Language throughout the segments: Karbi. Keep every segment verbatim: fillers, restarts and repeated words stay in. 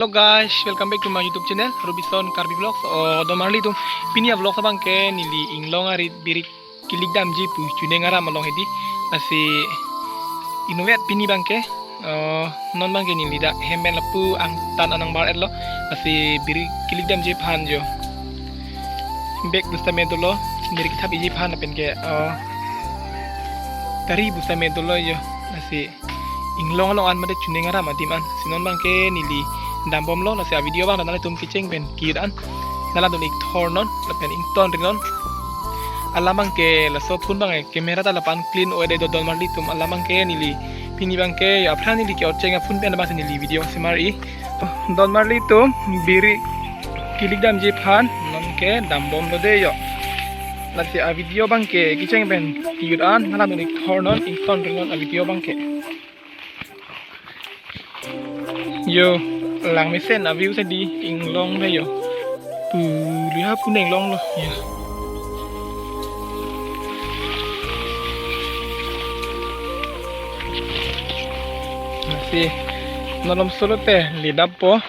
Hello guys, welcome back to my YouTube channel, Robison Karbi Vlogs. Oh, donmarli atum, pini a-vlogs abang ke neli inglong arit birik kilik damji pu Chuneng aram along hedi. Lasi inutvet pini abang ke, oh, non abang ke neli dak hem pen lapu angtan anang bar-etlo. Lasi birik kilik damji aphan jo. Bag pusitame dolo, birik thap-iji aphan lapen ke, oh, kari pusitame dolo jo. Lasi inglong along an mate Chuneng aram adim an. Si non abang ke neli dambomlo, lasi a-video abang nanglitum kecheng pen kejut an nanglangdun-ik thornon lapen ingtonrinon. Alam abang ke laso aphun abang ke camera ta lapu-an clean o-e det, donmarli atum. Alam abang ke neli pini abang ke, ya, aphrang neli ke-ocheng aphun pen abang si neli video semar-i. Donmarli atum, birik kilik damji aphan non ke dambomlo dei jo. Lasi a-video abang ke kecheng pen kejut an nanglangdun-ik thornon, ingtonrinon a-video abang ke. Jo, langmesen a-view si dei, inglong dei jo. Puli ha pu inglong lo, ya. Lasi non malomso lote ledappo.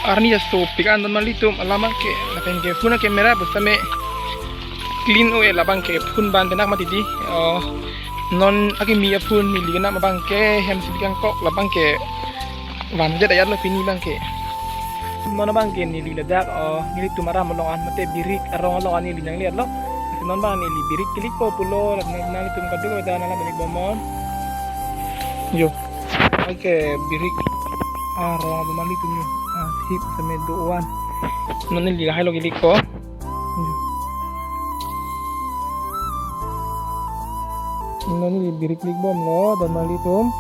Arni jasopik an donmarli atum, alam abang ke lapen ke phone a-camera pusitame clean o-e, labang ke phone ban penak mati dei. Oh, non akimi aphun neli kenam abang ke hem si kangkok, labang ke vandet ajatlo pini abang ke. Non abang ke neli ladak, oh, nelitum aram along an mate birik arong along an neli nangli-etlo. Non abang neli birik kilikpo pulo, nanglitum kadokave ta nanglangdun-ik bomnon. Jo. Abang ke birik arong donmarli atum jo. Ah, thip seme do-an. Non neli lahai lo kilikpo. Jo. Non neli birik kilik bomlo, donmarli atum.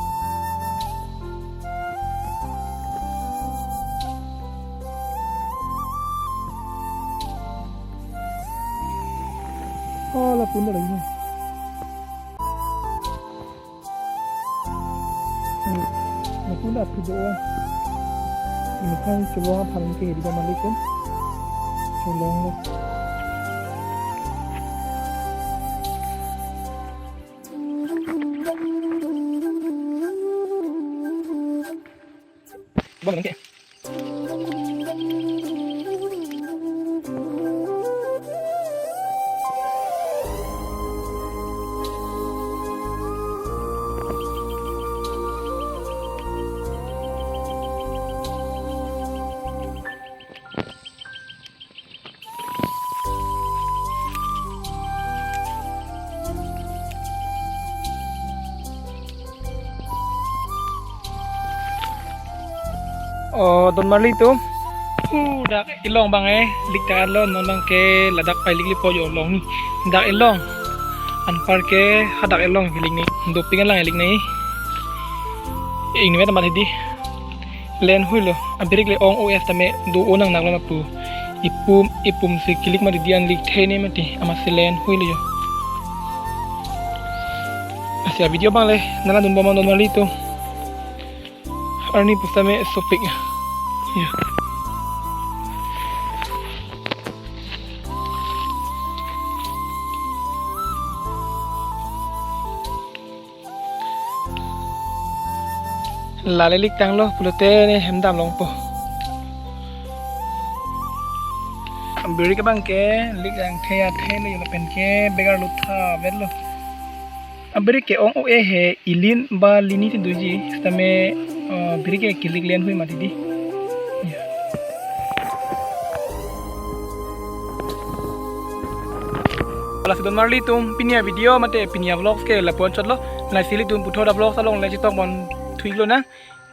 Oh, lapu-an lagi. Lapu-an aphi do-an. Ini kan cholong aphan ke hedi donmarli atum. Cholong lo. Bang, nanti. Oh, donmarli atum. Uh, dak ilong abang eh, lik ta lo, non abang ke ladak pai liklipo jo along ni. Dak ilong. Anpar ke hadak ilong ke lik ni. Dopik an lang lik ni. Inutvet amat hedi. Len hui lo, abirik le ong o-e setame do-o nang nang lo lapu. Ipum, ipum si kilik mati dei, an lik thene mati, amatsi len hui lo jo. Lasi a-video abang le nanglangdun bomnon donmarli atum. Arni pusitame sopik ya. Ya. Lale lik tanglo pulote ne hem dam longpo. Birik abang ke lik langthe athe lo, lapen ke bag arlo tha-vet lo. Abirik ke ong o-e he, ilin ba lini tin doji, setame, eh, birik ke kilik len hui mati dei. Ya. Lasi donmarli atum, pini a-video mate pini a-vlogs ke lapu-an chotlo. Lasi ilitum puthot a-vlogs along le chetong pon thu-ik lonang.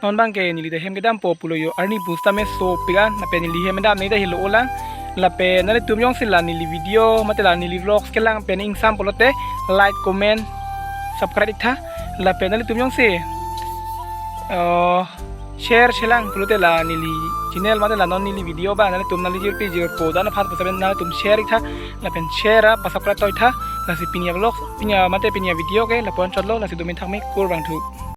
Non abang ke neli ta hem kedampo pulo jo, arni pusitame sopik an, lapen neli hem dam ne ta helo olang. Lapen nanglitum jongsi la neli video mate la neli vlogs kelang pen ingsam pulote like, comment, subscribe ik tha. Lapen nanglitum jongsi, eh, share chelang pulote la neli channel mate la non neli video abang nanglitum nangli jirpi jirpo dan aphan pusitame nanglitum share ik tha. Lapen share a pa subscribe toi tha. Lasi pini a-vlog, pini a mate pini a-video ke lapu-an chotlo, lasi dopik thakme, kurvangthu.